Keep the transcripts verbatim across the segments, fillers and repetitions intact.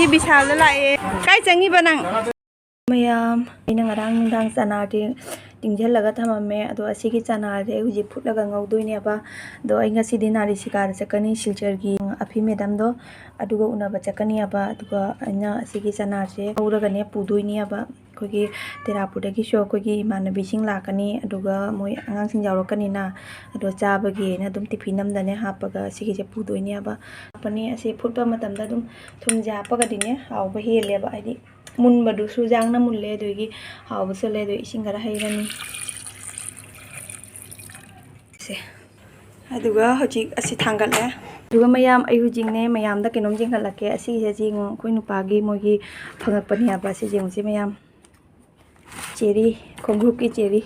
ꯁꯤ ꯕꯤꯁꯥꯜꯗ ꯂꯥꯛꯑꯦ꯫ ꯀꯥꯏ ꯆꯪꯉꯤꯕ ꯅꯪ? ꯃꯌꯥꯝ, ꯑꯩꯅ ꯉꯔꯥꯡ ꯅꯨꯡꯗꯥꯡ ꯆꯅꯥꯗꯤ ꯇꯤꯡꯁꯤꯜꯂꯒ ꯊꯝꯃꯝꯃꯦ꯫ ꯑꯗꯣ ꯑꯁꯤꯒꯤ ꯆꯅꯥꯁꯦ ꯑꯩ ꯍꯧꯖꯤꯛ ꯐꯨꯠꯂꯒ ꯉꯧꯗꯣꯏꯅꯦꯕ꯫ ꯑꯗꯣ ꯑꯩ ꯉꯁꯤꯗꯤ ꯅꯥꯔꯤꯁꯤꯀꯥꯗ ꯆꯠꯀꯅꯤ, ꯁꯤꯜꯆꯔꯒꯤ ꯑꯐꯤ ꯃꯦꯗꯥꯝꯗꯣ, ꯑꯗꯨꯒ ꯎꯅꯕ ꯆꯠꯀꯅꯤꯕ꯫ ꯑꯗꯨꯒ ꯑꯩꯅ ꯑꯁꯤꯒꯤ ꯆꯅꯥꯁꯦ ꯉꯧꯔꯒꯅꯦ ꯄꯨꯗꯣꯏꯅꯦꯕ꯫ ꯑꯩꯈꯣꯏꯒꯤ ꯇꯦꯔꯥꯄꯨꯔꯗꯒꯤꯁꯨ ꯑꯩꯈꯣꯏꯒꯤ ꯏꯃꯥꯟꯅꯕꯤꯁꯤꯡ ꯂꯥꯛꯀꯅꯤ, ꯑꯗꯨꯒ ꯃꯣꯏ ꯑꯉꯥꯡꯁꯤꯡ ꯌꯥꯎꯔꯛꯀꯅꯤꯅ꯫ ꯑꯗꯣ ꯆꯥꯕꯒꯤ ꯑꯩꯅ ꯑꯗꯨꯝ ꯇꯤꯐꯤꯟ ꯑꯃꯗꯅꯦ ꯍꯥꯞꯄꯒ ꯁꯤꯒꯤꯁꯦ ꯄꯨꯗꯣꯏꯅꯦꯕ꯫ ꯍꯥꯞꯄꯅꯤ꯫ ꯑꯁꯤ ꯐꯨꯠꯄ ꯃꯇꯝꯗ ꯑꯗꯨꯝ ꯊꯨꯝꯁꯦ ꯍꯥꯞꯄꯒꯗꯤꯅꯦ ꯍꯥꯎꯕ ꯍꯦꯜꯂꯦꯕ, ꯍꯥꯏꯗꯤ ꯃꯨꯟꯕꯗꯨꯁꯨ ꯌꯥꯡꯅ ꯃꯨꯜꯂꯦ, ꯑꯗꯨꯒꯤ ꯍꯥꯎꯕꯁꯨ ꯍꯦꯜꯂꯦ꯫ ꯑꯗꯨ ꯏꯁꯤꯡ ꯈꯔ ꯍꯩꯔꯅꯤ꯫ ꯁꯦ꯫ ꯑꯗꯨꯒ ꯍꯧꯖꯤꯛ ꯑꯁꯤ ꯊꯥꯡꯒꯠꯂꯦ꯫ ꯑꯗꯨꯒ ꯃꯌꯥꯝ, ꯑꯩ ꯍꯧꯖꯤꯛꯅꯦ ꯃꯌꯥꯝꯗ ꯀꯩꯅꯣꯝ ꯌꯦꯡꯍꯜꯂꯛꯀꯦ꯫ ꯑꯁꯤꯒꯤꯁꯦ ꯌꯦꯡꯉꯨ, ꯑꯩꯈꯣꯏ ꯅꯨꯄꯥꯒꯤ ꯃꯣꯏꯒꯤ ꯐꯪꯉꯛꯄꯅꯦ ꯍꯥꯏꯕ꯫ ꯁꯤ ꯌꯦꯡꯉꯨꯁꯦ ꯃꯌꯥꯝ꯫ ꯆꯦꯔꯤ, ꯈꯣꯡꯒ꯭ꯔꯨꯞꯀꯤ ꯆꯦꯔꯤ꯫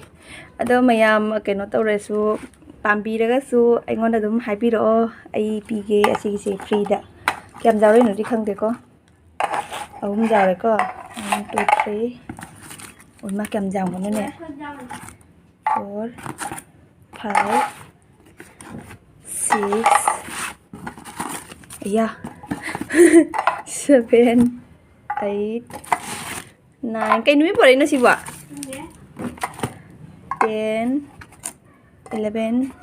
ꯑꯗꯣ ꯃꯌꯥꯝ ꯀꯩꯅꯣ ꯇꯧꯔꯁꯨ, ꯄꯥꯝꯕꯤꯔꯒꯁꯨ ꯑꯩꯉꯣꯟꯗ ꯑꯗꯨꯝ ꯍꯥꯏꯕꯤꯔꯛꯑꯣ, ꯑꯩ ꯄꯤꯒꯦ ꯑꯁꯤꯒꯤꯁꯦ ꯐ꯭ꯔꯤꯗ꯫ ꯀꯌꯥꯝ ꯆꯥꯎꯔꯤꯅꯣꯗꯤ ꯈꯪꯗꯦꯀꯣ꯫ ꯑꯍꯨꯝ ꯌꯥꯎꯔꯦꯀꯣ꯫ One, two, three꯫ ꯑꯣꯏꯃꯥ, ꯀꯌꯥꯝ ꯌꯥꯝꯕꯅꯣꯅꯦ? Four, five, six, ꯑꯌꯥ꯫ Seven, eight, nine꯫ ꯀꯩ ꯅꯨꯃꯤꯠ ꯄꯣꯔꯛꯏꯅꯣ ꯁꯤꯕꯣ? Ten, eleven,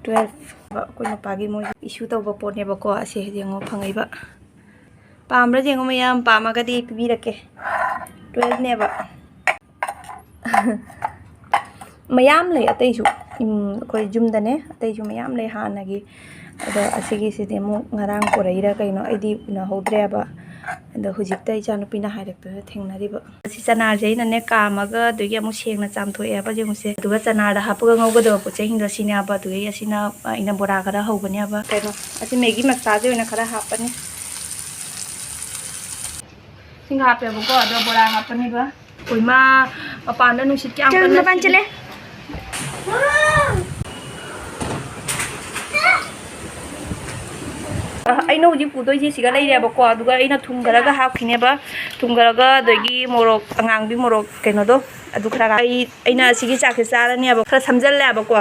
twelve꯫ ꯑꯩꯈꯣꯏ ꯅꯨꯄꯥꯒꯤ ꯃꯣꯏ issue ꯇꯧꯕ ꯄꯣꯠꯅꯦꯕꯀꯣ꯫ ꯑꯁꯦ ꯌꯦꯡꯉꯣ, ꯐꯪꯉꯛꯏꯕ꯫ ꯄꯥꯝꯕ꯭ꯔꯥ ꯌꯦꯡꯉꯣ ꯃꯌꯥꯝ, ꯄꯥꯝꯃꯒꯗꯤ ꯄꯤꯕꯤꯔꯛꯀꯦ꯫ Twelve ꯅꯦꯕ꯫ ꯃꯌꯥꯝ ꯂꯩ ꯑꯇꯩꯁꯨ꯫ ꯎꯝ, ꯑꯩꯈꯣꯏ ꯌꯨꯝꯗꯅꯦ ꯑꯇꯩꯁꯨ ꯃꯌꯥꯝ ꯂꯩ ꯍꯥꯟꯅꯒꯤ꯫ ꯑꯗꯣ ꯑꯁꯤꯒꯤꯁꯤꯗꯤ ꯑꯃꯨꯛ ꯉꯔꯥꯡ ꯄꯨꯔꯛꯏꯔꯥ ꯀꯩꯅꯣ, ꯑꯩꯗꯤ ꯎꯅꯍꯧꯗ꯭ꯔꯦꯕ꯫ ꯑꯗꯣ ꯍꯧꯖꯤꯛꯇ ꯏꯆꯥꯅꯨꯄꯤꯅ ꯍꯥꯏꯔꯛꯇꯅ ꯊꯦꯡꯅꯔꯤꯕ꯫ ꯑꯁꯤ ꯆꯅꯥꯁꯦ ꯑꯩꯅꯅꯦ ꯀꯥꯝꯃꯒ ꯑꯗꯒꯤ ꯑꯃꯨꯛ ꯁꯦꯡꯅ ꯆꯥꯝꯊꯣꯛꯑꯦꯕ, ꯌꯦꯡꯉꯨꯁꯦ꯫ ꯑꯗꯨꯒ ꯆꯅꯥꯗ ꯍꯥꯞꯄꯒ ꯉꯧꯒꯗꯕ ꯄꯣꯠ ꯆꯩꯁꯤꯡꯗꯣ ꯁꯤꯅꯦꯕ꯫ ꯑꯗꯨꯒꯤ ꯑꯁꯤꯅ, ꯑ, ꯑꯩꯅ ꯕꯣꯔꯥ ꯈꯔ ꯍꯧꯕꯅꯦꯕ꯫ ꯀꯩꯅꯣ, ꯑꯁꯤ ꯃꯦꯒꯤ ꯃꯁꯂꯥꯁꯦ ꯑꯣꯏꯅ ꯈꯔ ꯍꯥꯞꯄꯅꯤ꯫ ꯁꯤꯡ ꯍꯥꯞꯄꯦꯕꯀꯣ, ꯑꯗꯣ ꯕꯣꯔꯥ ꯍꯥꯞꯄꯅꯤꯕ꯫ ꯑꯩꯈꯣꯏ ꯃꯥ ꯃꯄꯥꯟꯗ ꯅꯨꯡꯁꯤꯠ ꯀꯌꯥꯝ ꯆꯠꯂꯨ, ꯀꯟꯅ ꯃꯄꯥꯟ ꯁꯤꯠꯂꯤ꯫ ꯆꯠꯂꯦ꯫ ꯑ, ꯑꯩꯅ ꯍꯧꯖꯤꯛ ꯄꯨꯗꯣꯏꯁꯦ ꯁꯤꯒ ꯂꯩꯔꯦꯕꯀꯣ, ꯑꯗꯨꯒ ꯑꯩꯅ ꯊꯨꯝ ꯈꯔꯒ ꯍꯥꯞꯈꯤꯅꯦꯕ꯫ ꯊꯨꯝ ꯈꯔꯒ, ꯑꯗꯒꯤ ꯃꯣꯔꯣꯛ ꯑꯉꯥꯡꯕꯤ, ꯃꯣꯔꯣꯛ ꯀꯩꯅꯣꯗꯣ, ꯑꯗꯨ ꯈꯔ꯫ ꯑꯩ, ꯑꯩꯅ ꯁꯤꯒꯤ ꯆꯥꯛꯁꯦ ꯆꯥꯔꯅꯦꯕ, ꯈꯔ ꯁꯝꯖꯜꯂꯦꯕꯀꯣ,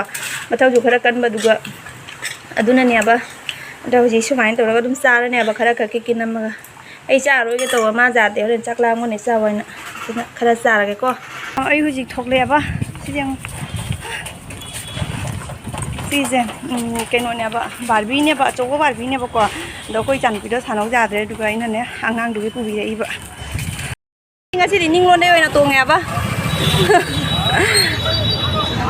ꯃꯊꯧꯁꯨ ꯈꯔ ꯀꯟꯕꯗꯨꯒ, ꯑꯗꯨꯅꯅꯦꯕ꯫ ꯑꯗꯣ ꯍꯧꯖꯤꯛ ꯁꯨꯃꯥꯏꯅ ꯇꯧꯔꯒ ꯑꯗꯨꯝ ꯆꯥꯔꯅꯦꯕ, ꯈꯔ ꯈꯛ ꯀꯤꯀꯤ ꯅꯝꯃꯒ꯫ ꯑꯩ ꯆꯥꯔꯣꯏꯒꯦ ꯇꯧꯕ, ꯃꯥ ꯌꯥꯗꯦ, ꯍꯣꯔꯦꯟ ꯆꯥꯛ ꯂꯥꯝꯒꯅꯤ ꯆꯥꯎ ꯍꯥꯏꯅ꯫ ꯑꯗꯨꯅ ꯈꯔ ꯆꯥꯔꯒꯦꯀꯣ꯫ ꯑꯩ ꯍꯧꯖꯤꯛ ꯊꯣꯛꯂꯛꯑꯦꯕ꯫ ꯁꯤꯁꯦ ꯌꯦꯡꯉꯨ꯫ ꯁꯤꯁꯦ, ꯎꯝ, ꯀꯩꯅꯣꯅꯦꯕ, ꯕꯥꯔꯕꯤꯅꯦꯕ, ꯑꯆꯧꯕ ꯕꯥꯔꯕꯤꯅꯦꯕꯀꯣ꯫ ꯑꯗꯣ ꯑꯩꯈꯣꯏ ꯏꯆꯥꯅꯨꯄꯤꯗꯣ ꯁꯥꯟꯅꯧ ꯌꯥꯗ꯭ꯔꯦ, ꯑꯗꯨꯒ ꯑꯩꯅꯅꯦ ꯑꯉꯥꯡꯗꯨꯒꯤ ꯄꯨꯕꯤꯔꯛꯏꯕ꯫ ꯉꯁꯤꯗꯤ ꯅꯤꯉꯣꯜꯗꯩ ꯑꯣꯏꯅ ꯇꯣꯡꯉꯦꯕ꯫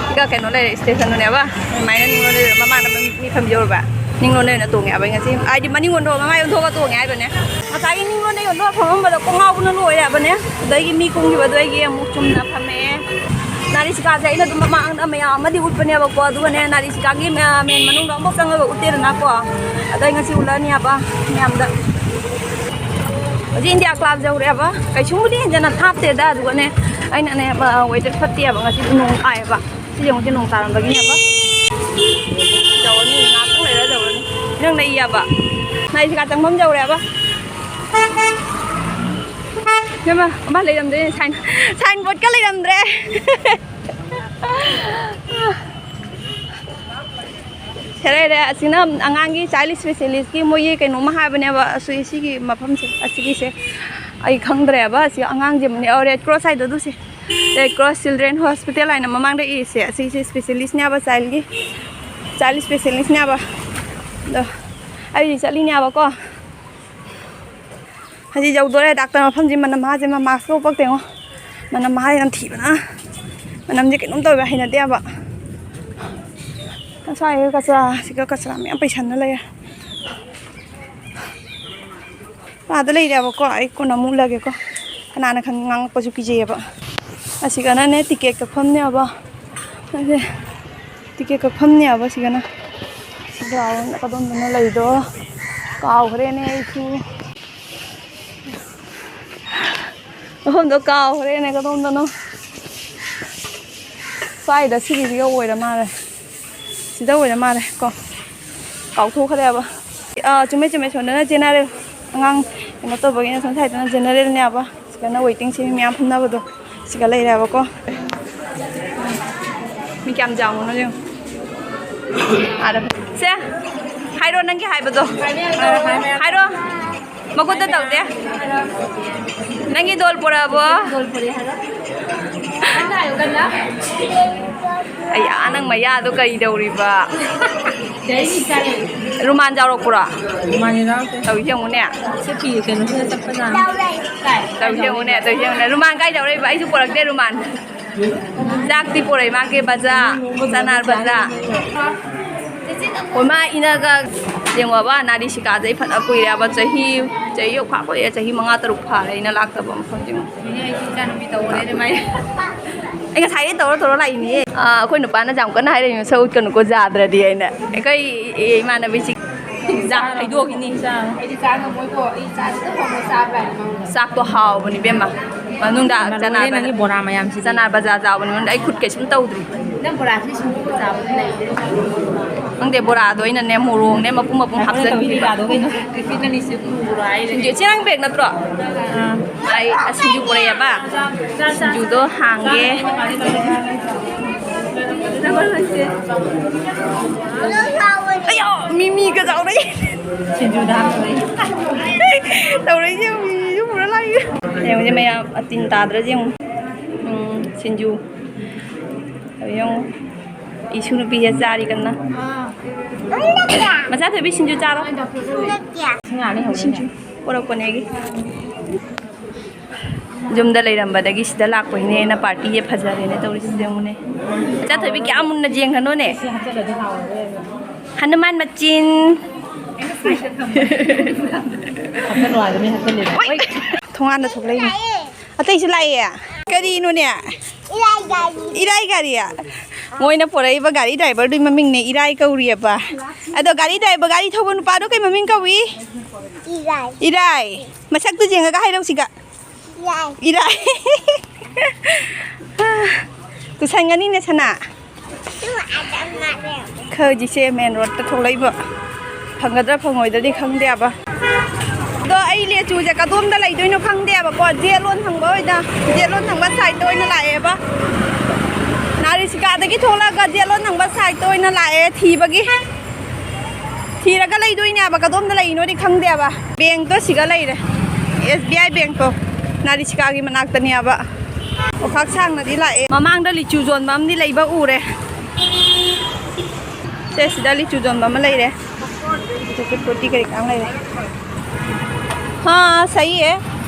ꯁꯤꯒ ꯀꯩꯅꯣ ꯂꯩꯔꯦ, ꯁ꯭ꯇꯦꯁꯟꯗꯨꯅꯦꯕ꯫ ꯑꯗꯨꯃꯥꯏꯅ ꯅꯤꯉꯣꯜꯗꯩ ꯑꯣꯏꯅ ꯃꯃꯥꯡꯗ ꯃꯤ ꯐꯝ ꯌꯧꯔꯕ꯫ ꯅꯤꯉꯣꯜꯗꯩ ꯑꯣꯏꯅ ꯇꯣꯡꯉꯦꯕ ꯑꯩ ꯉꯁꯤ꯫ ꯍꯥꯏꯗꯤ ꯃꯅꯤꯡ ꯑꯣꯟꯊꯣꯛꯑ ꯃꯃꯥꯏ ꯑꯣꯟꯊꯣꯛꯑ ꯇꯣꯡꯉꯦ ꯍꯥꯏꯕꯅꯦ꯫ ꯉꯁꯥꯏꯒꯤ ꯅꯤꯉꯣꯜꯗꯩ ꯑꯣꯟꯊꯣꯛꯑ ꯐꯝꯃꯝꯕꯗꯣ ꯀꯣꯡꯉꯥꯎꯕꯅ ꯂꯣꯏꯔꯦ ꯍꯥꯏꯕꯅꯦ꯫ ꯑꯗꯒꯤ ꯃꯤ ꯀꯨꯝꯈꯤꯕꯗꯣ ꯑꯩꯒꯤ ꯑꯃꯨꯛ ꯆꯨꯝꯅ ꯐꯝꯃꯛꯑꯦ꯫ ꯅꯥꯔꯤꯁꯤꯀꯥꯁꯦ ꯑꯩꯅ ꯑꯗꯨꯝ ꯃꯃꯥꯡꯗ ꯃꯌꯥꯝ ꯑꯃꯗꯤ ꯎꯠꯄꯅꯦꯕꯀꯣ꯫ ꯑꯗꯨꯒꯅꯦ ꯅꯥꯔꯤꯁꯤꯀꯥꯒꯤ ꯃꯦꯟ ꯃꯅꯨꯡꯗ ꯑꯃꯨꯛ ꯆꯪꯉꯒ ꯎꯠꯇꯦꯗꯅꯀꯣ꯫ ꯑꯗꯣ ꯑꯩ ꯉꯁꯤ ꯎꯠꯂꯛꯑꯅꯦꯕ ꯃꯌꯥꯝꯗ꯫ ꯍꯧꯖꯤꯛ ꯏꯟꯗꯤꯌꯥ ꯀ꯭ꯂꯥꯕ ꯌꯧꯔꯦꯕ꯫ ꯀꯩꯁꯨꯕꯨꯗꯤ ꯍꯦꯟꯖꯟꯅ ꯊꯥꯞꯇꯦꯗ꯫ ꯑꯗꯨꯒꯅꯦ ꯑꯩꯅꯅꯦ, ꯋꯦꯗꯔ ꯐꯠꯇꯦꯕ ꯉꯁꯤꯗꯤ, ꯅꯣꯡ ꯇꯥꯏꯌꯦꯕ꯫ ꯁꯤ ꯌꯦꯡꯉꯨꯁꯦ, ꯅꯣꯡ ꯇꯥꯔꯝꯕꯒꯤꯅꯦꯕ꯫ ꯌꯧꯔꯅꯤ, ꯉꯥꯛꯇꯪ ꯂꯩꯔ ꯌꯧꯔꯅꯤ꯫ ꯅꯪ ꯂꯩꯌꯦꯕ꯫ ꯅꯥꯔꯤꯁꯤꯀꯥ ꯆꯪꯐꯝ ꯌꯧꯔꯦꯕ꯫ ꯏꯕꯦꯝꯃ, ꯑꯃ ꯂꯩꯔꯝꯗ꯭ꯔꯦ, ꯁꯥꯏꯟ, ꯁꯥꯏꯟ ꯕꯣꯔꯗꯀ ꯂꯩꯔꯝꯗ꯭ꯔꯦ꯫ ꯁꯦ ꯂꯩꯔꯦ꯫ ꯑꯁꯤꯅ ꯑꯉꯥꯡꯒꯤ ꯆꯥꯏꯜ ꯏꯁꯄꯦꯁꯦꯂꯤꯁꯀꯤ ꯃꯣꯏꯒꯤ ꯀꯩꯅꯣꯝꯃ ꯍꯥꯏꯕꯅꯦꯕ꯫ ꯑꯁꯤ, ꯁꯤꯒꯤ ꯃꯐꯝꯁꯦ, ꯑꯁꯤꯒꯤꯁꯦ ꯑꯩ ꯈꯪꯗ꯭ꯔꯦꯕ꯫ ꯑꯁꯤ ꯑꯉꯥꯡꯁꯦ, ꯔꯦꯗ ꯀ꯭ꯔꯣꯁ ꯍꯥꯏꯗꯣ ꯑꯗꯨꯁꯦ, ꯔꯦꯗ ꯀ꯭ꯔꯣꯁ ꯆꯤꯜꯗ꯭ꯔꯦꯟ ꯍꯣꯁꯄꯤꯇꯥꯜ ꯍꯥꯏꯅ ꯃꯃꯥꯡꯗ ꯏꯔꯤꯁꯦ꯫ ꯑꯁꯤꯁꯦ ꯏꯁꯄꯦꯁꯦꯂꯤꯁꯅꯦꯕ, ꯆꯥꯏꯜꯒꯤ, ꯆꯥꯏꯜ ꯏꯁꯄꯦꯁꯦꯂꯤꯁꯅꯦꯕ꯫ ꯑꯗꯣ ꯑꯩ ꯆꯠꯂꯤꯅꯦꯕꯀꯣ꯫ ꯍꯧꯖꯤꯛ ꯌꯧꯗꯣꯔꯦ ꯗꯥꯛꯇꯔ ꯃꯐꯝꯁꯤ꯫ ꯃꯅꯝ ꯃꯍꯥꯁꯦ ꯃꯃꯥꯁꯀ ꯄꯛꯇꯦꯉꯣ꯫ ꯃꯅꯝ ꯃꯍꯥ ꯌꯥꯝ ꯊꯤꯕꯅ꯫ ꯃꯅꯝꯁꯦ ꯀꯩꯅꯣꯝ ꯇꯧꯋꯦꯕ, ꯍꯩꯅꯗꯦꯕ꯫ ꯑꯁ꯭ꯋꯥꯏꯒ ꯀꯆꯔꯥ, ꯁꯤꯒ ꯀꯆꯔꯥ ꯃꯌꯥꯝ ꯄꯩꯁꯟꯅ ꯂꯩꯔꯦ꯫ ꯑꯥꯗ ꯂꯩꯔꯦꯕꯀꯣ, ꯑꯩ ꯀꯣꯟꯅ ꯑꯃꯨꯛ ꯎꯠꯂꯒꯦꯀꯣ꯫ ꯀꯅꯥꯅ ꯈꯪ, ꯉꯥꯡꯉꯛꯄꯁꯨ ꯀꯤꯖꯩꯌꯦꯕ꯫ ꯑꯁꯤꯒꯅꯅꯦ ꯇꯤꯀꯦꯠ ꯀꯛꯐꯝꯅꯦꯕ꯫ ꯑꯁꯦ ꯇꯤꯀꯦꯠ ꯀꯛꯐꯝꯅꯦꯕ ꯁꯤꯒꯅ꯫ ꯁꯤꯗ ꯀꯗꯣꯝꯗꯅꯣ ꯂꯩꯗꯣ ꯀꯥꯎꯈ꯭ꯔꯦꯅꯦ ꯑꯩꯁꯨ꯫ ꯃꯐꯝꯗꯣ ꯀꯥꯎꯈ꯭ꯔꯦꯅꯦ ꯀꯗꯣꯝꯗꯅꯣ꯫ ꯁ꯭ꯋꯥꯏꯗ ꯁꯤꯒꯤꯁꯤꯒ ꯑꯣꯏꯔ ꯃꯥꯜꯂꯦ꯫ ꯁꯤꯗ ꯑꯣꯏꯔ ꯃꯥꯜꯂꯦ ꯀꯣ꯫ ꯀꯥꯎꯊꯣꯛꯈ꯭ꯔꯦꯕ꯫ ꯑꯥ, ꯆꯨꯝꯃꯦ, ꯆꯨꯝꯃꯦ, ꯁꯣꯝꯗꯅ ꯖꯦꯅꯔꯦꯜ꯫ ꯑꯉꯥꯡ ꯀꯩꯅꯣ ꯇꯧꯕꯒꯤꯅ ꯁꯣꯝ ꯁꯥꯏꯗꯅ ꯖꯦꯅꯔꯦꯜꯅꯦꯕ꯫ ꯁꯤꯗꯅ ꯋꯦꯇꯤꯡꯁꯦ ꯃꯤ ꯃꯌꯥꯝ ꯐꯝꯅꯕꯗꯣ꯫ ꯁꯤꯒ ꯂꯩꯔꯦꯕꯀꯣ꯫ ꯃꯤ ꯀꯌꯥꯝ ꯆꯥꯎꯕꯅꯣ ꯌꯦꯡꯉꯣ꯫ ꯑꯥꯗ ꯐꯝ-, ꯁꯦ꯫ ꯍꯥꯏꯔꯣ, ꯅꯪꯒꯤ ꯍꯥꯏꯕꯗꯣ꯫ ꯍꯥꯏꯔꯣ꯫ ꯃꯈꯨꯠꯇ ꯇꯧꯗꯦ꯫ ꯅꯪꯒꯤ ꯗꯣꯜ ꯄꯨꯔꯛꯑꯕꯣ? ꯑꯩ, ꯑꯥ, ꯅꯪ ꯃꯌꯥꯗꯣ ꯀꯩꯗꯧꯔꯤꯕ? ꯔꯨꯃꯥꯟ ꯌꯥꯎꯔꯛꯄ꯭ꯔꯣ? ꯇꯧꯏꯁꯦ ꯌꯦꯡꯉꯨꯅꯦ꯫ ꯇꯧꯏꯁꯦ ꯌꯦꯡꯉꯨꯅꯦ, ꯇꯧꯏꯁꯦ ꯌꯦꯡꯉꯨꯅꯦ꯫ ꯔꯨꯃꯥꯟ ꯀꯥꯏ ꯌꯥꯎꯔꯛꯏꯕ? ꯑꯩꯁꯨ ꯄꯨꯔꯛꯇꯦ ꯔꯨꯃꯥꯟ꯫ ꯆꯥꯛꯇꯤ ꯄꯨꯔꯛꯏ ꯃꯥꯒꯤ ꯕꯖꯥ, ꯆꯅꯥꯔ ꯕꯖꯥ꯫ ꯍꯣꯏ, ꯃꯥ ꯏꯅꯒ ꯌꯦꯡꯉꯣꯕ, ꯅꯥꯔꯤꯁꯤꯀꯥꯗꯩ ꯐꯅ ꯀꯨꯏꯔꯦꯕ, ꯆꯍꯤ, ꯆꯍꯤ ꯌꯧꯐꯥ ꯀꯨꯏꯔꯦ, ꯆꯍꯤ ꯃꯉꯥ ꯇꯔꯨꯛ ꯐꯥꯔꯦ ꯑꯩꯅ ꯂꯥꯛꯇꯕ ꯃꯐꯝꯁꯦ꯫ ꯑꯩ ꯉꯁꯥꯏꯗꯩ ꯇꯧꯔ ꯇꯧꯔ ꯂꯥꯛꯏꯅꯦ꯫ ꯑꯥ, ꯑꯩꯈꯣꯏ ꯅꯨꯄꯥꯅ ꯌꯥꯝ ꯀꯟꯅ ꯍꯥꯏꯔꯛꯏ, "ꯁꯛ ꯎꯠꯀꯅꯨꯀꯣ, ꯌꯥꯗ꯭ꯔꯗꯤ" ꯍꯥꯏꯅ꯫ ꯑꯩꯈꯣꯏ ꯏꯃꯥꯟꯅꯕꯤꯁꯤ ꯆꯥꯛ ꯍꯩꯗꯣꯛꯈꯤꯅꯤ꯫ ꯑꯩꯗꯤ ꯆꯥ ꯉꯝꯃꯣꯏꯀꯣ꯫ ꯑꯩ ꯆꯥꯁꯦ ꯇꯧꯐꯝꯗ ꯆꯥꯕ꯭ꯔꯥ ꯍꯥꯏꯅ ꯃꯉꯣꯟꯗ꯫ ꯆꯥꯛꯇꯣ ꯍꯥꯎꯕꯅꯤ ꯏꯕꯦꯝꯃ꯫ ꯃꯅꯨꯡꯗ ꯆꯅꯥ ꯂꯣꯏꯔꯦ ꯅꯪꯒꯤ ꯕꯣꯔꯥ ꯃꯌꯥꯝꯁꯤꯗꯤ꯫ ꯆꯅꯥ ꯕꯖꯥꯔ ꯆꯥꯎꯕꯅꯤ ꯃꯅꯨꯡꯗ꯫ ꯑꯩ ꯈꯨꯠ ꯀꯩꯁꯨꯝ ꯇꯧꯗ꯭ꯔꯤ꯫ ꯅꯪ ꯕꯣꯔꯥꯁꯤ ꯁꯨꯝ ꯆꯥꯕꯗꯤ ꯂꯩꯇꯦ꯫ ꯈꯪꯗꯦ, ꯕꯣꯔꯥꯗꯣ ꯑꯩꯅꯅꯦ, ꯃꯣꯔꯣꯛꯅꯦ, ꯃꯄꯨꯝ ꯃꯄꯨꯝ ꯍꯥꯞꯆꯤꯟꯕꯤꯕ꯫ ꯁꯤꯡꯖꯨ, ꯁꯤ ꯅꯪ ꯕꯦꯛ ꯅꯠꯇ꯭ꯔꯣ? ꯑꯥ꯫ ꯑꯩ ꯁꯤꯡꯖꯨ ꯄꯨꯔꯛꯑꯦꯕ꯫ ꯁꯤꯡꯖꯨꯗꯣ ꯍꯥꯡꯒꯦ꯫ ꯑꯌꯥ, ꯃꯤꯃꯤꯒ ꯆꯥꯎꯔꯛꯏ꯫ ꯁꯤꯡꯖꯨꯗ ꯍꯥꯞꯄꯗꯣ꯫ ꯇꯧꯔꯛꯏꯁꯦ ꯌꯦꯡꯉꯨ, ꯃꯤꯃꯤꯁꯨ ꯄꯨꯔ ꯂꯥꯛꯏ꯫ ꯌꯦꯡꯉꯨꯁꯦ ꯃꯌꯥꯝ, ꯑꯇꯤꯟ ꯇꯥꯗ꯭ꯔꯁꯦ ꯌꯦꯡꯉꯨ꯫ ꯎꯝ, ꯁꯤꯡꯖꯨ꯫ ꯌꯦꯡꯉꯨ꯫ ꯏꯁꯨ ꯅꯨꯄꯤꯁꯦ ꯆꯥꯔꯤ ꯀꯟꯅ꯫ ꯃꯆꯥ ꯊꯣꯏꯕꯤ, ꯁꯤꯡꯖꯨ ꯆꯥꯔꯣ꯫ ꯁꯤꯡꯖꯨ ꯄꯣꯔꯛꯄꯅꯦ ꯑꯩꯒꯤ꯫ ꯌꯨꯝꯗ ꯂꯩꯔꯝꯕꯗꯒꯤ ꯁꯤꯗ ꯂꯥꯛꯄꯩꯅꯦꯅ ꯄꯥꯔꯇꯤꯁꯦ ꯐꯖꯔꯦꯅꯦ ꯇꯧꯔꯤꯁꯦ ꯌꯦꯡꯉꯨꯅꯦ꯫ ꯃꯆꯥ ꯊꯣꯏꯕꯤ, ꯀꯌꯥꯝ ꯃꯨꯟꯅ ꯌꯦꯡꯒꯅꯣꯅꯦ꯫ ꯍꯅꯨꯃꯥꯟ ꯃꯆꯤꯟ꯫ ꯍꯥꯞꯆꯜꯂꯣ ꯍꯥꯏꯕꯅꯦ, ꯍꯥꯞꯆꯜꯂꯦꯕ꯫ ꯑꯣꯏ! ꯊꯣꯡꯒꯥꯟꯗ ꯊꯣꯛꯂꯛꯏꯅꯦ꯫ ꯑꯇꯩꯁꯨ ꯂꯥꯛꯑꯦ꯫ ꯀꯔꯤꯅꯣꯅꯦ? ꯏꯔꯥꯏ ꯒꯥꯔꯤ꯫ ꯏꯔꯥꯏ ꯒꯥꯔꯤ? ꯃꯣꯏꯅ ꯄꯣꯔꯛꯏꯕ ꯒꯥꯔꯤ ꯗ꯭ꯔꯥꯏꯚꯔꯗꯨꯒꯤ ꯃꯃꯤꯡꯅꯦ ꯏꯔꯥꯏ ꯀꯧꯔꯤꯑꯕ꯫ ꯑꯗꯣ ꯒꯥꯔꯤ ꯗ꯭ꯔꯥꯏꯚꯔ, ꯒꯥꯔꯤ ꯊꯧꯕ ꯅꯨꯄꯥꯗꯣ ꯀꯩ ꯃꯃꯤꯡ ꯀꯧꯏ? ꯏꯔꯥꯏ꯫ ꯏꯔꯥꯏ꯫ ꯃꯁꯛꯇꯨ ꯌꯦꯡꯉꯒ ꯍꯥꯏꯔꯛꯎꯁꯤꯒ꯫ ꯏꯔꯥꯏ꯫ ꯏꯔꯥꯏ꯫ ꯇꯨꯁꯟꯒꯅꯤꯅꯦ ꯁꯅꯥ꯫ ꯈꯔ ꯍꯧꯖꯤꯛꯁꯦ ꯃꯦꯟ ꯔꯣꯗꯇ ꯊꯣꯛꯂꯛꯏꯕ꯫ ꯐꯪꯒꯗ꯭ꯔꯥ ꯐꯪꯉꯣꯏꯗ꯭ꯔꯗꯤ ꯈꯪꯗꯦꯕ꯫ ꯑꯗꯣ ꯑꯩ ꯂꯦꯆꯨꯁꯦ ꯀꯗꯣꯝꯗ ꯂꯩꯗꯣꯏꯅꯣ ꯈꯪꯗꯦꯕꯀꯣ꯫ ꯖꯦꯠ ꯂꯣꯟ ꯊꯪꯕ ꯑꯣꯏꯅ, ꯖꯦꯠ ꯂꯣꯟ ꯊꯪꯕ ꯁꯥꯏꯗꯇ ꯑꯣꯏꯅ ꯂꯥꯛꯑꯦꯕ꯫ ꯅꯥꯔꯤꯁꯤꯀꯥꯗꯒꯤ ꯊꯣꯛꯂꯛꯑꯒ ꯖꯦꯠ ꯂꯣꯟ ꯊꯪꯕ ꯁꯥꯏꯗꯇ ꯑꯣꯏꯅ ꯂꯥꯛꯑꯦ ꯊꯤꯕꯒꯤ꯫ ꯊꯤꯔꯒ ꯂꯩꯗꯣꯏꯅꯦꯕ, ꯀꯗꯣꯝꯗ ꯂꯩꯅꯣꯗꯤ ꯈꯪꯗꯦꯕ꯫ ꯕꯦꯡꯛꯇꯣ ꯁꯤꯒ ꯂꯩꯔꯦ, ꯑꯦꯁ ꯕꯤ ꯑꯥꯏ ꯕꯦꯡꯛꯇꯣ ꯅꯥꯔꯤꯁꯤꯀꯥꯒꯤ ꯃꯅꯥꯛꯇꯅꯦꯕ꯫ ꯑꯣꯈꯥꯛ ꯁꯥꯡꯅꯗꯤ ꯂꯥꯛꯑꯦ꯫ ꯃꯃꯥꯡꯗ ꯂꯤꯆꯨ ꯌꯣꯟꯕ ꯑꯃꯗꯤ ꯂꯩꯕ ꯎꯔꯦ꯫ ꯁꯦ, ꯁꯤꯗ ꯂꯤꯆꯨ ꯌꯣꯟꯕ ꯑꯃ ꯂꯩꯔꯦ꯫ ꯐ꯭ꯔꯨꯇꯤ ꯀꯔꯤ ꯀꯔꯥ ꯂꯩꯔꯦ꯫ ꯍꯥ, ꯁꯍꯤ ꯍꯦ꯫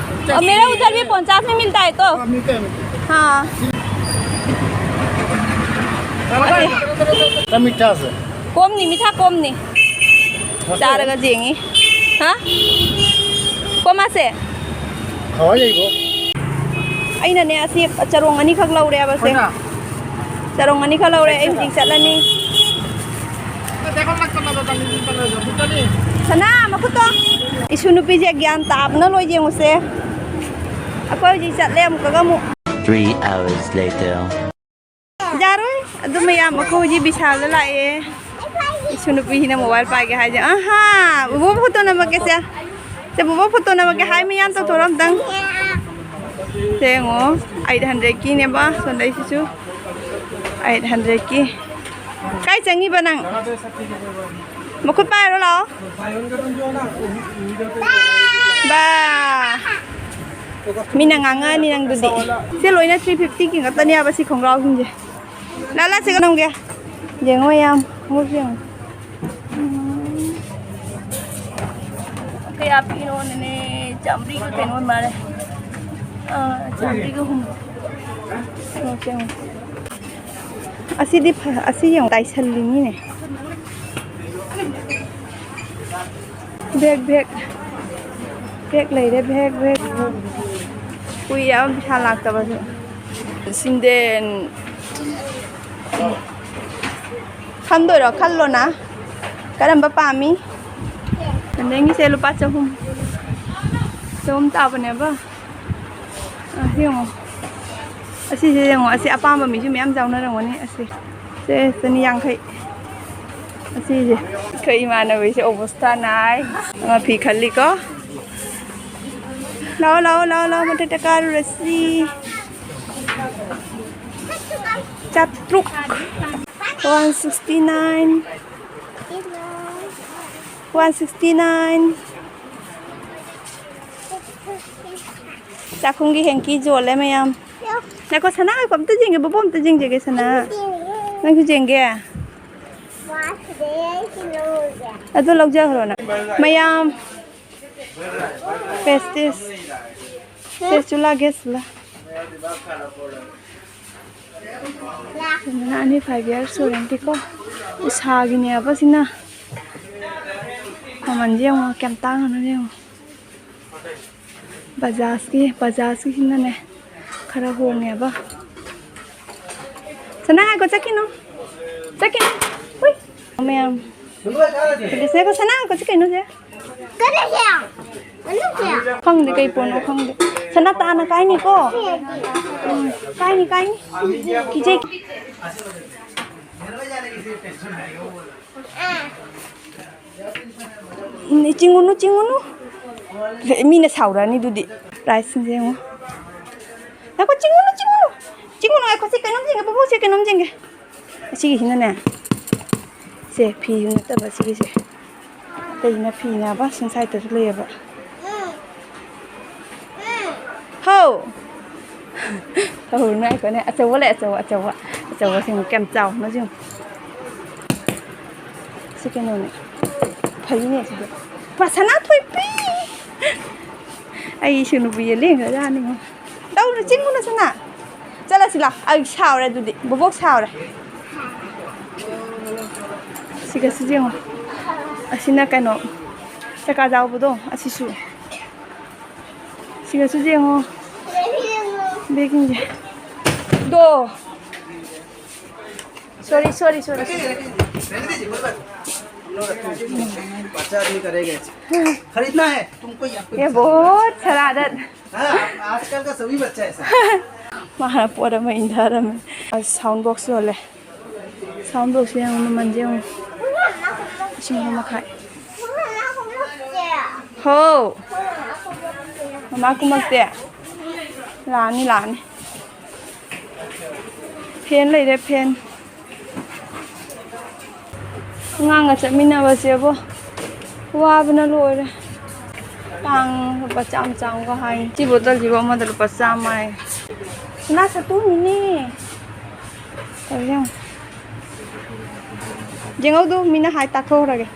ꯑꯣ, ꯃꯦꯔꯥ ꯎꯙꯔ ꯚꯤ ꯄꯣꯟꯆꯥꯁ ꯃꯤ ꯃꯤꯜꯇꯥ ꯍꯦ ꯇꯣ꯫ ꯍꯥ꯫ ꯈꯔ ꯃꯤꯊꯥ ꯁꯦ꯫ ꯀꯣꯝꯅꯤ, ꯃꯤꯊꯥ ꯀꯣꯝꯅꯤ꯫ ꯆꯥꯔꯒ ꯌꯦꯡꯉꯤ꯫ ꯍꯥ? ꯀꯣꯃꯥꯁꯦ? ꯍꯋꯥꯏ ꯂꯩꯕ꯭ꯔꯣ? ꯑꯩꯅꯅꯦ, ꯑꯁꯤ ꯆꯔꯣꯡ ꯑꯅꯤꯈꯛ ꯂꯧꯔꯦꯕ ꯁꯦ꯫ ꯍꯣꯏꯅ꯫ ꯆꯔꯣꯡ ꯑꯅꯤꯈꯛ ꯂꯧꯔꯦ, ꯑꯩ ꯍꯧꯖꯤꯛ ꯆꯠꯂꯅꯤ꯫ ꯁꯅꯥ, ꯃꯈꯨꯠꯇꯣ꯫ ꯏꯁꯨ ꯅꯨꯄꯤꯁꯦ ꯒ꯭ꯌꯥꯟ ꯇꯥꯕꯅ ꯂꯣꯏ ꯌꯦꯡꯉꯨꯁꯦ꯫ ꯑꯩꯈꯣꯏ ꯍꯧꯖꯤꯛ ꯆꯠꯂꯦ ꯑꯃꯨꯛꯀꯒ ꯑꯃꯨꯛ꯫ Three hours later. ꯌꯥꯔꯣꯏ꯫ ꯑꯗꯨ ꯃꯌꯥꯝ ꯑꯩꯈꯣꯏ ꯍꯧꯖꯤꯛ ꯕꯤꯁꯥꯜꯗ ꯂꯥꯛꯑꯦ꯫ ꯏꯁꯨ ꯅꯨꯄꯤꯁꯤꯅ ꯃꯣꯕꯥꯏꯜ ꯄꯥꯏꯒꯦ ꯍꯥꯏꯁꯦ꯫ ꯑꯍꯥ! ꯕꯣꯕꯣ ꯐꯣꯇꯣ ꯅꯝꯃꯛꯀꯦꯁꯦ꯫ ꯁꯦ, ꯕꯣꯕꯣ ꯐꯣꯇꯣ ꯅꯝꯃꯛꯀꯦ꯫ ꯍꯥꯏ ꯃꯌꯥꯝ ꯇꯧꯊꯣꯔꯛꯑꯣ ꯑꯝꯇꯪ꯫ ꯁꯦ ꯌꯦꯡꯉꯣ꯫ ꯑꯩꯠ ꯍꯟꯗ꯭ꯔꯦꯗꯀꯤꯅꯦꯕ꯫ ꯁꯣꯝꯗꯩꯁꯤꯁꯨ ꯑꯩꯠ ꯍꯟꯗ꯭ꯔꯦꯗꯀꯤ꯫ ꯀꯥꯏ ꯆꯪꯉꯤꯕ ꯅꯪ? ꯃꯈꯨꯠ ꯄꯥꯏꯔꯣ ꯂꯥꯛꯑꯣ꯫ ꯕꯥ꯫ ꯃꯤꯅ ꯉꯥꯡꯉꯛꯑꯅꯤ ꯅꯪꯗꯨꯗꯤ꯫ ꯁꯤ ꯂꯣꯏꯅ ꯊ꯭ꯔꯤ ꯐꯤꯐꯇꯤꯒꯤ ꯉꯥꯛꯇꯅꯦꯕ ꯁꯤ ꯈꯣꯡꯒ꯭ꯔꯥꯎꯁꯤꯡꯁꯦ꯫ ꯂꯥ, ꯂꯥ, ꯁꯤꯒ ꯅꯝꯒꯦ꯫ ꯌꯦꯡꯉꯣ ꯌꯥꯝ, ꯈꯣꯡꯎꯞꯁꯦ ꯌꯦꯡꯉꯣ꯫ ꯎꯝ꯫ ꯀꯌꯥ ꯄꯤꯅꯣꯅꯦ? ꯆꯥꯝꯃꯔꯤꯒ ꯀꯩꯅꯣ ꯑꯣꯏ ꯃꯥꯜꯂꯦ꯫ ꯑꯥ, ꯆꯥꯝꯃꯔꯤꯒ ꯍꯨꯝꯐꯨ꯫ ꯈꯣꯡꯎꯞꯁꯦ ꯌꯦꯡꯉꯣ꯫ ꯑꯁꯤꯗꯤ ꯐ-, ꯑꯁꯤ ꯌꯦꯡꯉꯣ, ꯇꯥꯏꯁꯜꯂꯤꯅꯤꯅꯦ꯫ ꯕꯦꯛ, ꯕꯦꯛ꯫ ꯕꯦꯛ ꯂꯩꯔꯦ, ꯕꯦꯛ, ꯕꯦꯛ꯫ ꯀꯨꯏꯔꯦꯕ ꯄꯩꯁꯥ ꯂꯥꯛꯇꯕꯁꯨ꯫ ꯁꯤꯟꯗꯦꯟ꯫ ꯈꯟꯗꯣꯏꯔꯣ? ꯈꯜꯂꯣꯅ꯫ ꯀꯔꯝꯕ ꯄꯥꯝꯃꯤ? ꯁꯤꯟꯗꯦꯟꯒꯤꯁꯦ ꯂꯨꯄꯥ ꯆꯍꯨꯝ꯫ ꯆꯍꯨꯝ ꯇꯥꯕꯅꯦꯕ꯫ ꯑ, ꯁꯤ ꯌꯦꯡꯉꯣ꯫ ꯑꯁꯤꯁꯦ ꯌꯦꯡꯉꯣ꯫ ꯑꯁꯤ ꯑꯄꯥꯝꯕ ꯃꯤꯁꯨ ꯃꯌꯥꯝ ꯌꯥꯎꯅꯔꯝꯒꯅꯤ꯫ ꯑꯁꯤ꯫ ꯁꯦ, ꯆꯅꯤ ꯌꯥꯡꯈꯩ꯫ ꯑꯁꯤꯁꯦ꯫ ꯑꯩꯈꯣꯏ ꯏꯃꯥꯟꯅꯕꯤꯁꯦ ꯑꯣꯕꯣꯁꯇꯥ ꯅꯥꯏ꯫ ꯑꯃ ꯐꯤ ꯈꯜꯂꯤꯀꯣ꯫ ꯂꯥꯛꯑꯣ, ꯂꯥꯛꯑꯣ, ꯂꯥꯛꯑꯣ, ꯂꯥꯛꯑꯣ꯫ ꯃꯊꯛꯇ ꯀꯥꯔꯨꯔꯁꯤ꯫ ꯆꯥꯇ꯭ꯔꯨꯛ꯫ One sixty nine꯫ One sixty nine. ꯆꯥꯛꯈꯨꯝꯒꯤ hanky ꯌꯣꯜꯂꯦ ꯃꯌꯥꯝ꯫ ꯉꯥꯏꯈꯣ, ꯁꯅꯥ, ꯉꯥꯏꯈꯣ, ꯑꯝꯇ ꯌꯦꯡꯒꯦ, ꯕꯣꯕꯣꯛ ꯑꯝꯇ ꯌꯦꯡꯖꯒꯦ, ꯁꯅꯥ꯫ ꯅꯪꯁꯨ ꯌꯦꯡꯒꯦ? ꯑꯗꯨ ꯂꯧꯖꯈ꯭ꯔꯣ ꯅꯪ꯫ ꯃꯌꯥꯝ, Prestige, Prestige ꯂꯥꯛꯀꯦ ꯁꯤꯂꯥ꯫ ꯁꯤꯅ ꯑꯅꯤ five years ꯁꯨꯔꯦ ꯑꯝꯇꯤꯀꯣ꯫ ꯎꯁꯥꯒꯤꯅꯦꯕ ꯁꯤꯅ꯫ ꯃꯃꯜꯁꯦ ꯌꯦꯡꯉꯣ, ꯀꯌꯥꯝ ꯇꯥꯡꯉꯅꯣ ꯌꯦꯡꯉꯣ꯫ ꯕꯖꯥꯖꯀꯤ, ꯕꯖꯥꯖꯀꯤꯁꯤꯅꯅꯦ ꯈꯔ ꯍꯣꯡꯉꯦꯕ꯫ ꯁꯅꯥ, ꯉꯥꯏꯈꯣ, ꯆꯠꯈꯤꯅꯨ꯫ ꯆꯠꯈꯤꯅꯨ꯫ ꯍꯨꯏ꯫ ꯃꯌꯥꯝ꯫ ꯄꯨꯂꯤꯁꯅ ꯉꯥꯏꯈꯣ, ꯁꯅꯥ, ꯉꯥꯏꯈꯣ, ꯆꯠꯈꯤꯅꯨꯁꯦ꯫ ꯀꯔꯤꯁꯦ? ꯀꯔꯤꯁꯦ? ꯈꯪꯗꯦ, ꯀꯩ ꯄꯣꯠꯅꯣ ꯈꯪꯗꯦ꯫ ꯁꯅꯥ, ꯇꯥꯅ ꯀꯥꯏꯅꯤꯀꯣ꯫ ꯎꯝ, ꯀꯥꯏꯅꯤ, ꯀꯥꯏꯅꯤ꯫ ꯀꯤꯖꯩ꯫ ꯎꯝ, ꯆꯤꯡꯉꯨꯅꯨ, ꯆꯤꯡꯉꯨꯅꯨ꯫ ꯃꯤꯅ ꯁꯥꯎꯔꯛꯑꯅꯤ ꯑꯗꯨꯗꯤ꯫ Priceꯁꯤꯡꯁꯦ ꯌꯦꯡꯉꯣ꯫ ꯉꯥꯏꯈꯣ, ꯆꯤꯡꯉꯨꯅꯨ, ꯆꯤꯡꯉꯨꯅꯨ꯫ ꯆꯤꯡꯉꯨꯅꯨ, ꯉꯥꯏꯈꯣ, ꯁꯤ ꯀꯩꯅꯣꯝ ꯌꯦꯡꯒꯦ, ꯕꯨꯕꯣꯛ, ꯁꯤ ꯀꯩꯅꯣꯝ ꯌꯦꯡꯒꯦ꯫ ꯑꯁꯤꯒꯤꯁꯤꯅꯅꯦ, ꯁꯦ, ꯐꯤ ꯅꯠꯇꯕ ꯁꯤꯒꯤꯁꯦ꯫ ꯑꯇꯩꯁꯤꯅ ꯐꯤꯅꯦꯕ, ꯁꯤ ꯁꯥꯏꯠꯇꯁꯨ ꯂꯩꯌꯦꯕ꯫ ꯍꯧ! ꯍꯧ, ꯉꯥꯏꯈꯣꯅꯦ, ꯑꯆꯧꯕ ꯂꯩ, ꯑꯆꯧꯕ, ꯑꯆꯧꯕ꯫ ꯑꯆꯧꯕꯁꯤꯡ ꯀꯌꯥꯝ ꯆꯥꯎꯕꯅꯣ ꯌꯦꯡꯉꯨ꯫ ꯁꯤ ꯀꯩꯅꯣꯅꯦ, ꯐꯩꯅꯦ ꯁꯤꯗꯤ꯫ ꯃꯥ ꯁꯅꯥꯊꯣꯏꯕꯤ! ꯑꯩ ꯏꯁꯨ ꯅꯨꯄꯤ ꯌꯦꯜꯂꯦꯟꯒ꯭ꯔꯖꯥꯠꯅꯤꯉꯣ꯫ ꯇꯧꯅꯨ, ꯆꯤꯡꯉꯨꯅꯨ ꯁꯅꯥ꯫ ꯆꯠꯂꯁꯤ ꯂꯥꯎ꯫ ꯑꯩ ꯁꯥꯎꯔꯦ ꯑꯗꯨꯗꯤ꯫ ꯕꯣꯕꯣꯛ ꯁꯥꯎꯔꯦ꯫ ꯁꯤꯒꯁꯨ ꯌꯦꯡꯉꯣ꯫ ꯑꯁꯤꯅ ꯀꯩꯅꯣ, ꯆꯀꯥ ꯌꯥꯎꯕꯗꯣ, ꯑꯁꯤꯁꯨ꯫ ꯁꯤꯒꯁꯨ ꯌꯦꯡꯉꯣ꯫ ꯕꯦꯒꯤꯡꯁꯦ꯫ ꯗꯣ꯫ Sorry, sorry, sorry. रहने दीजिए, कोई बात नहीं। हम लोग रखेंगे। बच्चा आदमी करेगा ऐसे। खरीदना है तुमको या ये बहुत शरारत। हाँ, आजकल का सभी बच्चा ऐसा है। ꯃꯥꯅ ꯄꯣꯠ ꯑꯃ ꯏꯟꯊꯔꯝꯃꯦ꯫ ꯑꯁ, sound box ꯌꯣꯜꯂꯦ꯫ Sound boxꯁꯦ ꯌꯦꯡꯉꯣ, ꯃꯃꯜꯁꯦ ꯌꯦꯡꯉꯣ꯫ ꯂꯤꯁꯤꯡ ꯑꯍꯨꯝ ꯃꯈꯥꯏ꯫ ꯍꯣ꯫ ꯃꯃꯥ ꯀꯨꯝꯃꯛꯇꯦ꯫ ꯂꯥꯛꯑꯅꯤ, ꯂꯥꯛꯑꯅꯤ꯫ Fan ꯂꯩꯔꯦ, fan꯫ ꯑꯉꯥꯡꯒ ꯆꯠꯃꯤꯟꯅꯕꯁꯦꯕꯣ꯫ ꯋꯥꯕꯅ ꯂꯣꯏꯔꯦ꯫ ꯇꯥꯡ ꯂꯨꯄꯥ ꯆꯥꯝꯃ ꯆꯥꯝꯃꯒ ꯍꯥꯏ꯫ ꯁꯤ ꯕꯣꯇꯜꯁꯤꯕꯨ ꯑꯃꯗ ꯂꯨꯄꯥ ꯆꯥꯝꯃ ꯍꯥꯏ꯫ ꯁꯅꯥ ꯁꯠꯇꯣꯛꯑꯝꯃꯤꯅꯦ꯫ ꯇꯧꯔꯤꯁꯦ ꯌꯦꯡꯉꯣ꯫ ꯌꯦꯡꯍꯧꯗꯣ ꯃꯤꯅ ꯍꯥꯏ ꯇꯥꯊꯣꯛꯎꯔꯒꯦ꯫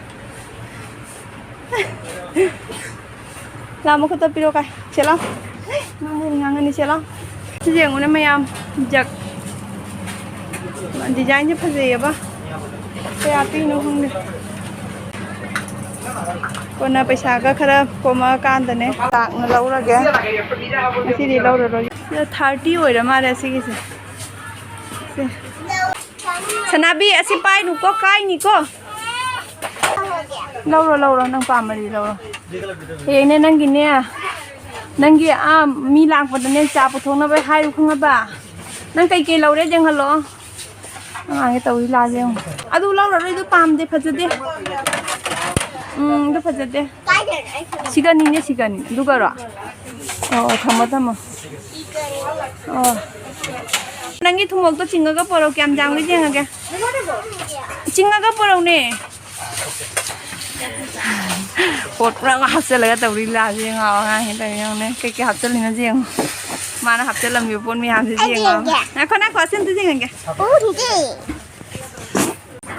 ꯂꯥ ꯃꯈꯨꯠꯇ ꯄꯤꯔꯣ ꯀꯥꯏ꯫ ꯁꯦ ꯂꯥꯎ꯫ ꯉꯥꯡꯉꯅꯤ, ꯉꯥꯡꯉꯅꯤ, ꯁꯦ ꯂꯥꯎ꯫ ꯁꯤ ꯌꯦꯡꯉꯨꯅꯦ ꯃꯌꯥꯝ, ꯖꯛ꯫ ꯗꯤꯖꯥꯏꯟꯁꯦ ꯐꯖꯩꯌꯦꯕ꯫ ꯀꯌꯥ ꯄꯤꯅꯣ ꯈꯪꯗꯦ꯫ ꯀꯣꯟꯅ ꯄꯩꯁꯥꯒ ꯈꯔ ꯀꯣꯝꯃꯛꯑꯀꯥꯟꯗꯅꯦ ꯂꯥꯛꯅ ꯂꯧꯔꯒꯦ꯫ ꯉꯁꯤꯗꯤ ꯂꯧꯔꯔꯣꯏꯒꯦ꯫ ꯁꯤꯗ ꯊꯥꯔꯇꯤ ꯑꯣꯏꯔ ꯃꯥꯜꯂꯦ ꯁꯤꯒꯤꯁꯦ꯫ ꯁꯦ꯫ ꯁꯅꯥꯕꯤ, ꯑꯁꯤ ꯄꯥꯏꯅꯨꯀꯣ, ꯀꯥꯏꯅꯤꯀꯣ꯫ ꯂꯧꯔꯣ, ꯂꯧꯔꯣ, ꯅꯪ ꯄꯥꯝꯃꯗꯤ ꯂꯧꯔꯣ꯫ ꯍꯌꯦꯡꯅꯦ ꯅꯪꯒꯤꯅꯦ, ꯅꯪꯒꯤ ꯑꯥ ꯃꯤ ꯂꯥꯛꯄꯗꯅꯦ ꯆꯥ ꯄꯨꯊꯣꯛꯅꯕ ꯍꯥꯏꯌꯨ, ꯈꯪꯉꯕ? ꯅꯪ ꯀꯩꯀꯩ ꯂꯧꯔꯦ ꯌꯦꯡꯍꯜꯂꯣ꯫ ꯑꯉꯥꯡꯒꯤ ꯇꯧꯔꯤ ꯂꯥꯁꯦ ꯌꯦꯡꯉꯣ꯫ ꯑꯗꯨ ꯂꯧꯔꯔꯣꯏ, ꯑꯗꯨ ꯄꯥꯝꯗꯦ, ꯐꯖꯗꯦ꯫ ꯎꯝ, ꯑꯗꯨ ꯐꯖꯗꯦ꯫ ꯁꯤꯒꯅꯤꯅꯦ, ꯁꯤꯒꯅꯤ꯫ ꯑꯗꯨꯒꯔꯣ? ꯑꯣ, ꯑꯣ, ꯊꯝꯃꯣ, ꯊꯝꯃꯣ꯫ ꯑꯣ꯫ ꯅꯪꯒꯤ ꯊꯨꯝꯃꯣꯛꯇꯣ ꯆꯤꯡꯉꯒ ꯄꯣꯔꯛꯑꯣ, ꯀꯌꯥꯝ ꯌꯥꯝꯒꯦ ꯌꯦꯡꯉꯒꯦ꯫ ꯆꯤꯡꯉꯒ ꯄꯣꯔꯛꯎꯅꯦ꯫ ꯄꯣꯠ ꯄꯨꯔꯥ ꯍꯥꯞꯆꯜꯂꯒ ꯇꯧꯔꯤ ꯂꯥꯁꯦ ꯌꯦꯡꯉꯣ, ꯑꯉꯥꯡꯁꯤꯡ ꯇꯧꯔꯤ ꯌꯦꯡꯉꯨꯅꯦ꯫ ꯀꯩꯀꯩ ꯍꯥꯞꯆꯜꯂꯤꯅꯣ ꯌꯦꯡꯉꯣ꯫ ꯃꯥꯅ ꯍꯥꯞꯆꯜꯂꯝꯃꯤꯕ ꯄꯣꯠ ꯃꯌꯥꯝꯁꯦ ꯌꯦꯡꯉꯣ꯫ ꯉꯥꯏꯈꯣ, ꯉꯥꯏꯈꯣ, ꯑꯁꯤ ꯑꯝꯇ ꯌꯦꯡꯍꯟꯒꯦ꯫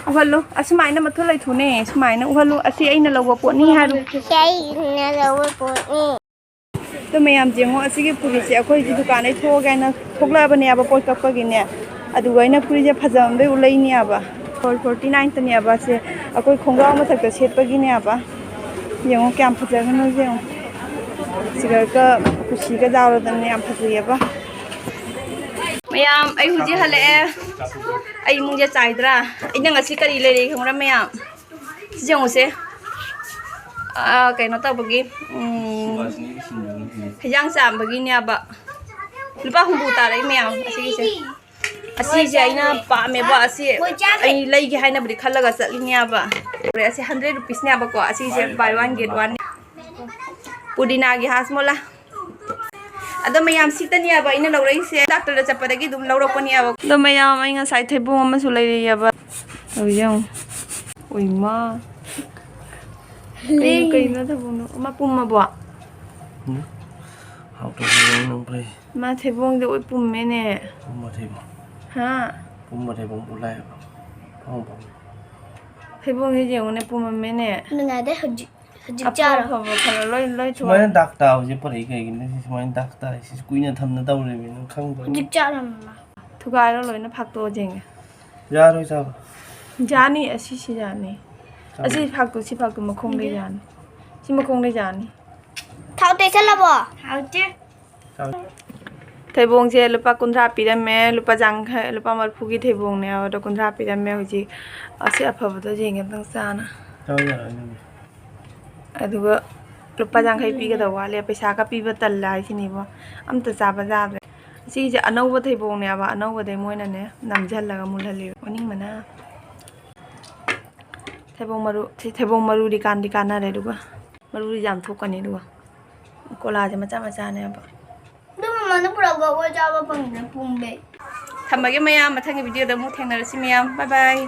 ꯎꯍꯜꯂꯨ꯫ ꯑꯁꯨꯃꯥꯏꯅ ꯃꯊꯨ ꯂꯩꯊꯨꯅꯦ꯫ ꯁꯨꯃꯥꯏꯅ ꯎꯍꯜꯂꯨ꯫ ꯑꯁꯤ ꯑꯩꯅ ꯂꯧꯕ ꯄꯣꯠꯅꯤ ꯍꯥꯏꯔꯣ꯫ ꯑꯩꯅ ꯂꯧꯕ ꯄꯣꯠꯅꯤ꯫ ꯑꯗꯣ ꯃꯌꯥꯝ ꯌꯦꯡꯉꯣ, ꯑꯁꯤꯒꯤ ꯐꯨꯔꯤꯠꯁꯦ ꯑꯩꯈꯣꯏꯒꯤ ꯗꯨꯀꯥꯟꯗꯩ ꯊꯣꯛꯑꯒꯦ ꯍꯥꯏꯅ ꯊꯣꯛꯂꯛꯑꯕꯅꯦꯕ ꯄꯣꯠ ꯀꯛꯄꯒꯤꯅꯦ꯫ ꯑꯗꯨꯒ ꯑꯩꯅ ꯐꯨꯔꯤꯠꯁꯦ ꯐꯖꯃꯟꯕꯩ ꯎꯠꯂꯛꯏꯅꯦꯕ꯫ ꯐꯣꯔ ꯐꯣꯔꯇꯤ ꯅꯥꯏꯟꯇꯅꯦꯕ ꯁꯦ꯫ ꯑꯩꯈꯣꯏ ꯈꯣꯡꯒ꯭ꯔꯥꯎ ꯃꯊꯛꯇ ꯁꯦꯠꯄꯒꯤꯅꯦꯕ꯫ ꯌꯦꯡꯉꯣ ꯀꯌꯥꯝ ꯐꯖꯈ꯭ꯔꯅꯣ ꯌꯦꯡꯉꯣ꯫ ꯁꯤꯒꯔꯒ ꯀꯨꯁꯤꯒ ꯌꯥꯎꯔꯗꯅ ꯌꯥꯝ ꯐꯖꯩꯌꯦꯕ꯫ ꯃꯌꯥꯝ, ꯑꯩ ꯍꯧꯖꯤꯛ ꯍꯜꯂꯛꯑꯦ꯫ ꯑꯩ ꯏꯃꯨꯡꯁꯦ ꯆꯥꯏꯗ꯭ꯔꯥ? ꯑꯩꯅ ꯉꯁꯤ ꯀꯔꯤ ꯂꯩꯔꯛꯏ ꯈꯪꯕ꯭ꯔꯥ ꯃꯌꯥꯝ? ꯁꯤ ꯌꯦꯡꯉꯨꯁꯦ꯫ ꯑꯥ, ꯀꯩꯅꯣ ꯇꯧꯕꯒꯤ, ꯎꯝ, ꯍꯤꯟꯖꯥꯡ ꯆꯥꯝꯕꯒꯤꯅꯦꯕ꯫ ꯂꯨꯄꯥ ꯍꯨꯝꯐꯨ ꯇꯥꯔꯛꯏ ꯃꯌꯥꯝ ꯑꯁꯤꯒꯤꯁꯦ꯫ ꯑꯁꯤꯁꯦ ꯑꯩꯅ ꯄꯥꯝꯃꯦꯕ꯫ ꯑꯁꯤ ꯑꯩ ꯂꯩꯒꯦ ꯍꯥꯏꯅꯕꯨꯗꯤ ꯈꯜꯂꯒ ꯆꯠꯂꯤꯅꯦꯕ꯫ ꯑꯁꯤ ꯍꯟꯗ꯭ꯔꯦꯠ ꯔꯨꯄꯤꯁꯅꯦꯕꯀꯣ꯫ ꯑꯁꯤꯁꯦ ꯕꯥꯏ ꯋꯥꯟ ꯒꯦꯠ ꯋꯥꯟ꯫ ꯄꯨꯗꯤꯅꯥꯒꯤ ꯍꯥꯖꯃꯣꯂꯥ꯫ ꯑꯗꯣ ꯃꯌꯥꯝ ꯁꯤꯠꯇꯅꯦꯕ ꯑꯩꯅ ꯂꯧꯔꯛꯏꯁꯦ꯫ ꯗꯥꯛꯇꯔꯗ ꯆꯠꯄꯗꯒꯤ ꯑꯗꯨꯝ ꯂꯧꯔꯛꯄꯅꯦꯕ꯫ ꯑꯗꯣ ꯃꯌꯥꯝ ꯑꯩ ꯉꯁꯥꯏ ꯊꯩꯕꯣꯡ ꯑꯃꯁꯨ ꯂꯩꯔꯛꯑꯦꯕ꯫ ꯇꯧꯔꯤꯁꯦ ꯌꯦꯡꯉꯣ꯫ ꯎꯏꯃꯥ꯫ ꯀꯩꯅꯣ, ꯀꯩꯅꯣ ꯊꯩꯕꯣꯡꯗꯣ? ꯑꯃ ꯄꯨꯝꯃꯕꯣ? ꯎꯝ? ꯍꯥꯎꯇꯕ ꯊꯩꯕꯣꯡ ꯅꯪ ꯐꯩ꯫ ꯃꯥ ꯊꯩꯕꯣꯡꯗꯤ ꯂꯣꯏ ꯄꯨꯝꯃꯦꯅꯦ꯫ ꯄꯨꯝꯕ ꯊꯩꯕꯣꯡ꯫ ꯍꯥ? ꯄꯨꯝꯕ ꯊꯩꯕꯣꯡ ꯄꯨꯂꯥꯏꯕ꯫ ꯄꯨꯝꯕ ꯄꯨꯝꯕ꯫ ꯊꯩꯕꯣꯡꯁꯦ ꯌꯦꯡꯉꯨꯅꯦ, ꯄꯨꯝꯃꯝꯃꯦꯅꯦ꯫ ꯅꯨꯡꯉꯥꯏꯗꯦ ꯍꯧꯖꯤꯛ, ꯍꯧꯖꯤꯛ ꯑꯐ ꯆꯥꯔꯣ꯫ ꯑꯐꯕ ꯈꯔ ꯂꯣꯏ, ꯂꯣꯏ ꯊꯨꯒꯥꯏ꯫ ꯁꯨꯃꯥꯏꯅ ꯗꯥꯛ ꯇꯥꯕꯁꯦ ꯐꯔꯛꯏ ꯀꯩꯒꯤꯅꯣ? ꯁꯤ ꯁꯨꯃꯥꯏꯅ ꯗꯥꯛ ꯇꯥꯏ꯫ ꯁꯤꯁꯦ ꯀꯨꯏꯅ ꯊꯝꯅ ꯇꯧꯔꯤꯕꯅꯤ, ꯅꯪ ꯈꯪꯗ꯭ꯔꯣ? ꯍꯧꯖꯤꯛ ꯆꯥꯔꯣ, ꯃꯃꯥ꯫ ꯊꯨꯒꯥꯏꯔꯣ, ꯂꯣꯏꯅ ꯐꯥꯛꯇꯣꯛꯑꯣ ꯌꯦꯡꯒꯦ꯫ ꯌꯥꯔꯣꯏ ꯆꯥꯕ꯫ ꯌꯥꯅꯤ, ꯑꯁꯤꯁꯤ ꯌꯥꯅꯤ꯫ ꯆꯥꯕ꯫ ꯑꯁꯤ ꯐꯥꯛꯇꯣꯛ, ꯁꯤ ꯐꯥꯛꯇꯣꯛ ꯃꯈꯣꯡꯗꯩ ꯌꯥꯅꯤ꯫ ꯁꯤ ꯃꯈꯣꯡꯗꯩ ꯌꯥꯅꯤ꯫ ꯊꯥꯎ ꯇꯩꯁꯜꯂꯕꯣ? ꯍꯥꯎꯇꯦ꯫ ꯆꯥꯕ꯫ ꯊꯩꯕꯣꯡꯁꯦ ꯂꯨꯄꯥ ꯀꯨꯟꯊ꯭ꯔꯥ ꯄꯤꯔꯝꯃꯦ, ꯂꯨꯄꯥ ꯌꯥꯡꯈꯩ, ꯂꯨꯄꯥ ꯃꯔꯤꯐꯨꯒꯤ ꯊꯩꯕꯣꯡꯅꯦ, ꯑꯗꯣ ꯀꯨꯟꯊ꯭ꯔꯥ ꯄꯤꯔꯝꯃꯦ꯫ ꯍꯧꯖꯤꯛ ꯑꯁꯤ ꯑꯐꯕꯗꯣ ꯌꯦꯡꯒꯦ ꯑꯝꯇꯪ ꯆꯥꯅ꯫ ꯆꯥꯕ ꯌꯥꯔꯣꯏ ꯅꯪꯗꯤ꯫ ꯑꯗꯨꯒ ꯂꯨꯄꯥ ꯌꯥꯡꯈꯩ ꯄꯤꯒꯗꯧꯕ ꯋꯥꯠꯂꯦ, ꯄꯩꯁꯥꯒ ꯄꯤꯕ ꯇꯜꯂꯦ ꯍꯥꯏꯁꯤꯅꯤꯕꯣ꯫ ꯑꯝꯇ ꯆꯥꯕ ꯌꯥꯗ꯭ꯔꯦ꯫ ꯁꯤꯁꯦ ꯑꯅꯧꯕ ꯊꯩꯕꯣꯡꯅꯦꯕ, ꯑꯅꯧꯕꯗꯩ ꯃꯣꯏꯅꯅꯦ ꯅꯝꯁꯤꯜꯂꯒ ꯃꯨꯜꯍꯜꯂꯤꯕ꯫ ꯑꯣꯅꯤꯡꯕꯅ꯫ ꯊꯩꯕꯣꯡ ꯃꯔꯨ, ꯁꯤ ꯊꯩꯕꯣꯡ ꯃꯔꯨꯗꯤ ꯀꯥꯟꯗꯤ ꯀꯥꯟꯅꯔꯦ, ꯑꯗꯨꯒ ꯃꯔꯨꯗꯤ ꯌꯥꯝ ꯊꯣꯛꯀꯅꯤ, ꯑꯗꯨꯒ ꯀꯣꯂꯥꯁꯦ ꯃꯆꯥ ꯃꯆꯥꯅꯦꯕ꯫ ꯑꯗꯨ ꯃꯃꯥꯅ ꯄꯨꯔꯛꯄ ꯑꯩꯈꯣꯏ ꯆꯥꯕ ꯐꯪꯉꯤꯅ ꯄꯨꯝꯕꯩ꯫ ꯊꯝꯃꯒꯦ ꯃꯌꯥꯝ, ꯃꯊꯪꯒꯤ ꯚꯤꯗꯤꯑꯣꯗ ꯑꯃꯨꯛ ꯊꯦꯡꯅꯔꯁꯤ ꯃꯌꯥꯝ꯫ ꯕꯥꯏ ꯕꯥꯏ꯫